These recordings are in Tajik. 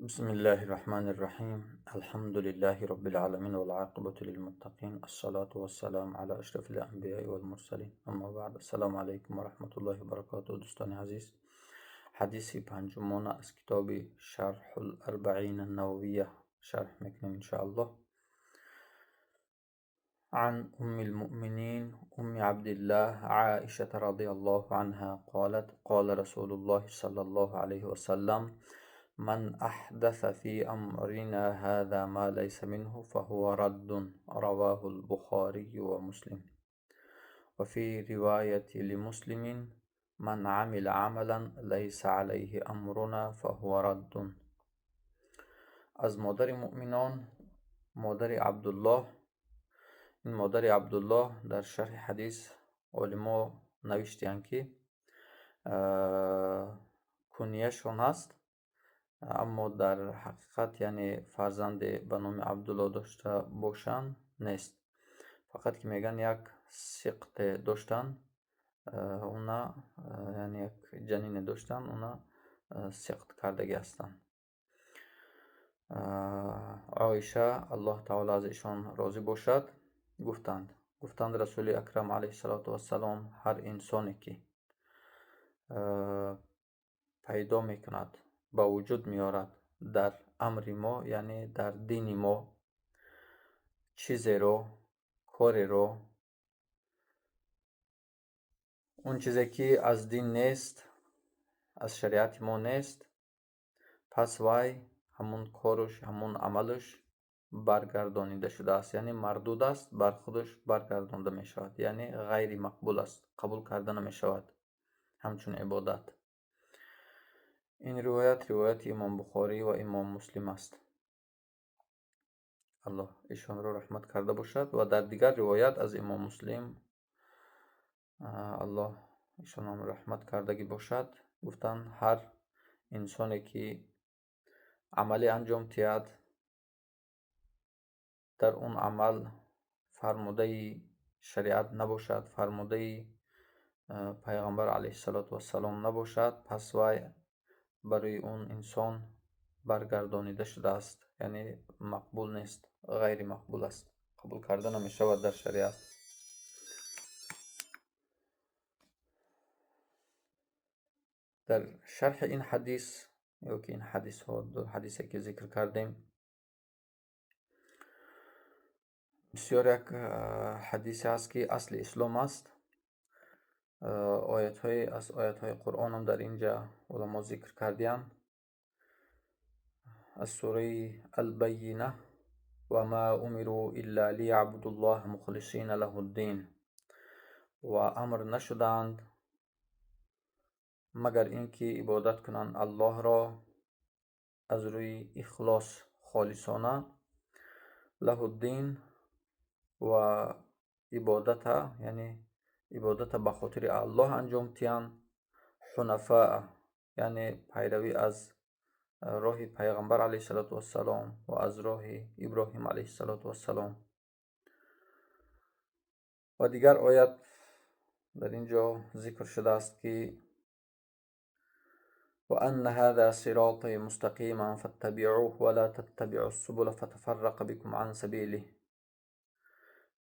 بسم الله الرحمن الرحيم. الحمد لله رب العالمين والعاقبة للمتقين. الصلاة والسلام على أشرف الأنبياء والمرسلين. أما بعد، السلام علیکم و رحمة الله و برکاته. دوستان عزیز، حدیث پنجمان از کتاب شرح الأربعین النوویه شرح میکنیم إن شاء الله. عن أم المؤمنين أم عبد الله عائشة رضي الله عنها قالت: قال رسول الله صلى الله عليه وسلم: من أحدث في أمرنا هذا ما ليس منه فهو رد. رواه البخاري ومسلم. وفي رواية لمسلم: من عمل عملا ليس عليه أمرنا فهو رد. از مادر مؤمنان، مادر عبدالله. این مادر عبدالله در شرح حدیث علما نوشتند که کنیه‌شون هست، اما در حقیقت یعنی فرزند به نام عبدالله داشته باشند نیست. فقط که میگن یک سقط داشتن، اونا یعنی یک جنین داشتن، اونا سقط کردگی هستند. عایشه الله تعالی از ایشان راضی باشد گفتند رسول اکرم علیه الصلاة والسلام: هر انسانی که پیدا میکند، به وجود میآورد در امر ما، یعنی در دین ما، چیزی رو، کاری رو، اون چیزی که از دین نیست، از شریعت ما نیست، پس وای همون کارش، همون عملش برگردانیده شده است، یعنی مردود است، بر خودش برگردانده می شود، یعنی غیر مقبول است، قبول کرده نمی شود همچون عبادت. این روایت روایت امام بخاری و امام مسلم است. الله ایشان را رحمت کرده باشد. و در دیگر روایت از امام مسلم، الله ایشان را رحمت کردگی باشد، گفتند هر انسانی که عملی انجام دهد، در اون عمل فرموده شریعت نباشد، فرموده پیغمبر علیه الصلاة والسلام نباشد، پس وی برای اون انسان برگردانیده شده است، یعنی مقبول نیست، غیر مقبول است، قبول کرده نمی شود در شریعت. در شرح این حدیث یا که این حدیث ها، دو حدیثی که ذکر کردیم، بسیار یک حدیث است که اصل اسلام است. آیت های از آیت های قرآن هم در اینجا علما ذکر کردند. از سوره البینه: و ما امروا الا لیعبدوا الله مخلصین له الدین. و امر نشدند مگر اینکه عبادت کنند الله را از روی اخلاص، خالصانه، له الدین، و عبادت یعنی عبادت به خاطر الله انجام دهند، حنفاء یعنی پیروی از راه پیغمبر علیه الصلاة والسلام و از راه ابراهیم علیه الصلاة والسلام. و دیگر آیت در اینجا ذکر شده است که وأن هذا صراطي مستقيما فاتبعوه ولا تتبعوا السبل فتفرق بكم عن سبيله.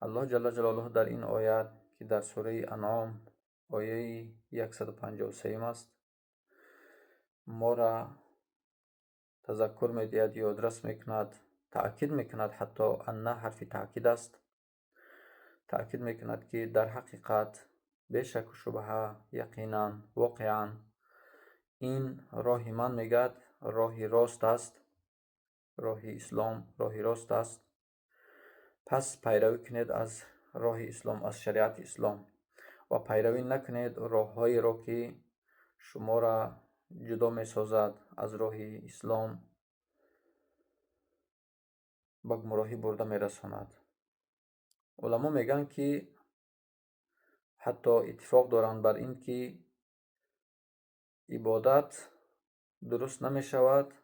الله جل جلاله در این آیت که در سوره انعام آیه 153 است، ما را تذکر می‌دهد، یادرس می‌کند، تأکید می‌کند، حتی ان حرف تأکید است، تأکید می‌کند که در حقیقت بیشک و شبهه، یقینا، واقعا این راه من میگد راه راست است، راه اسلام راه راست است، پس پیروی کنید از راه اسلام، از شریعت اسلام، و پیروی نکنید راههایی را که شما را جدا میسازد از راه اسلام، به گمراهی برده میرساند. علما میگن که حتی اتفاق دارند بر این که عبادت درست نمیشود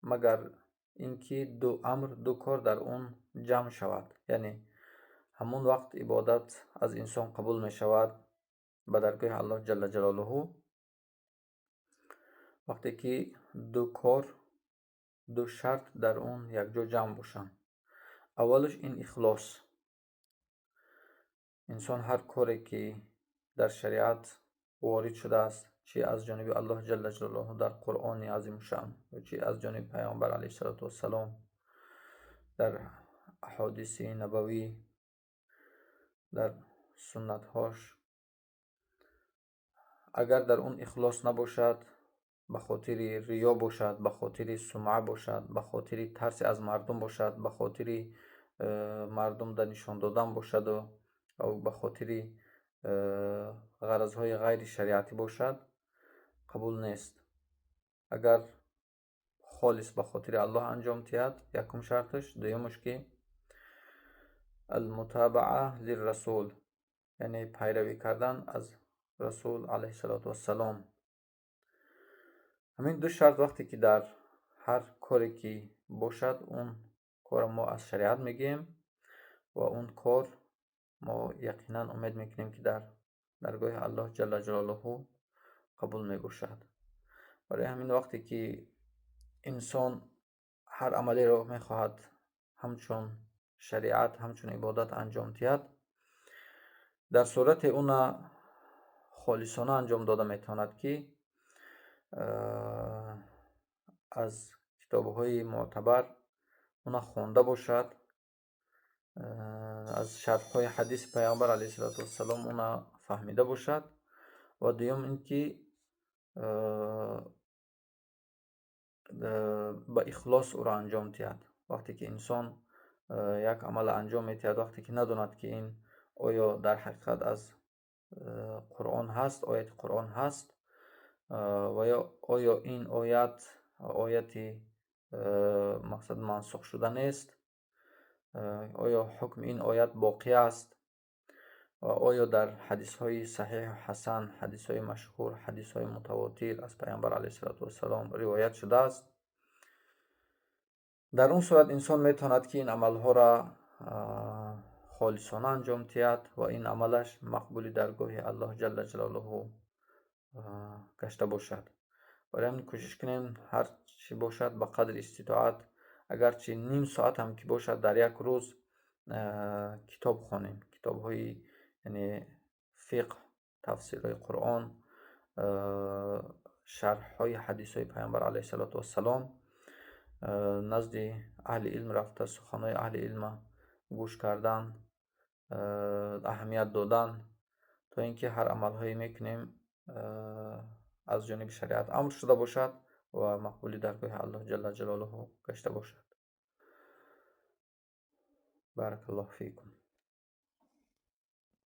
مگر اینکه دو امر، دو کار در اون جمع شود، یعنی همون وقت عبادت از انسان قبول می شود به درگاه الله جل جلاله وقتی که دو کار، Ду шарт дар он якҷо ҷамъ бошанд. Аввалаш ин ихлос. Инсон ҳар коре ки дар шариат ворид шудааст, чи аз ҷониби Аллоҳ ҷалла ҷалолуҳу дар Қуръони азимушшаън ё чи аз ҷониби Паёмбар алайҳиссалоту вассалом дар аҳодиси набавӣ, дар суннатҳош, агар дар он ихлос набошад, ба хотири риё бошад, ба хотири сумъа бошад, ба хотири тарси аз мардум бошад, ба хотири мардум дар нишон додан бошаду ба хотири ғаразҳои ғайри шариатӣ бошад, қабул нест. Агар холис ба хотири Аллоҳ анҷом диҳад, якум шарташ. Дуюмаш ки алмутабаа лиррасул, яъне пайравӣ кардан аз Расул алайҳиссалоту вассалом. Ҳамин ду шарт вақте ки дар ҳар коре ки бошад, он корро мо аз шариат мегӯем ва он кор мо яқинан умед мекунем, ки дар даргоҳи Аллоҳ ҷалла ҷалолуҳу қабул мебошад. Барои ҳамин, вақте ки инсон ҳар амалеро мехоҳад ҳамчун шариат, ҳамчун ибодат анҷом диҳад, дар сурате уна холисона анҷом дода метавонад, ки аз китобҳои мӯътабар уна хонда бошад, аз шарҳҳои ҳадиси Паёмбар алайҳиссалоту вассалом уна фаҳмида бошад ва дуюм ин ки ба ихлос ӯро анҷом диҳад. Вақте ки инсон як амалро анҷом медиҳад, вақте ки надонад, ки ин оё дар ҳақиқат аз Қуръон ҳаст, ояти Қуръон ҳаст ва ё оё ин оят ояти мақсад мансух шуда нест, оё ҳукми ин оят боқӣ аст ва оё дар ҳадисҳои саҳеҳу ҳасан, ҳадисҳои машҳур, ҳадисҳои мутавотир аз Паёмбар алайҳиссалоту вассалом ривоят шудааст, дар он сурат инсон метавонад, ки ин амалҳоро холисона анҷом диҳад ва ин амалаш мақбули даргоҳи Аллоҳ ҷалла ҷалолуҳу гашта бошад. Барои ҳамин кӯшиш кунем, ҳар чӣ бошад, ба қадри иститоат, агарчи ним соат ҳам ки бошад, дар як рӯз китоб хонем, китобҳои яъне фиқҳ, тафсирҳои Қуръон, шарҳҳои ҳадисҳои Паёмбар алайҳиссалоту вассалом, назди аҳли илм рафта, суханҳои аҳли илма гӯш кардан, аҳамият додан, то ин ки ҳар амалҳое мекунем, аз ҷониби шариат амр шуда бошад ва мақбули даргоҳи Аллоҳ ҷалла ҷалолуҳу гашта бошад. Баракаллоҳу фикум.